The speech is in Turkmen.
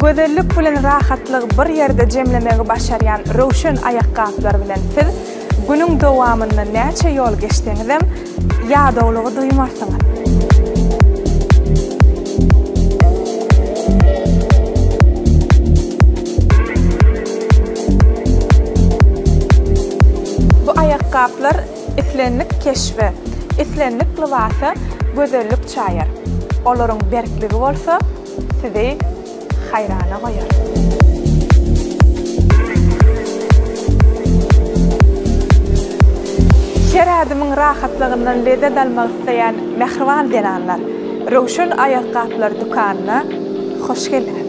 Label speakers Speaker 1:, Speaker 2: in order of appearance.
Speaker 1: Gözellik bilen rahatlygy bir ýerde jemlemegi başarýan Röwşen aýakgaplary bilen siz günüň dowamynda näçe ýol geçseňizem, ýadawlygy duýmarsyňyz. Bu aýakgaplar islendik keşbe, islendik lybasa gözellik çaýar. Olaryň berkligi bolsa sizi haýrana goýar. Her ädimiň rahatlygyndan lezzet almak isleýän mähriban zenanlar, Röwşen aýakgaplar dükanyna hoş geldiňiz!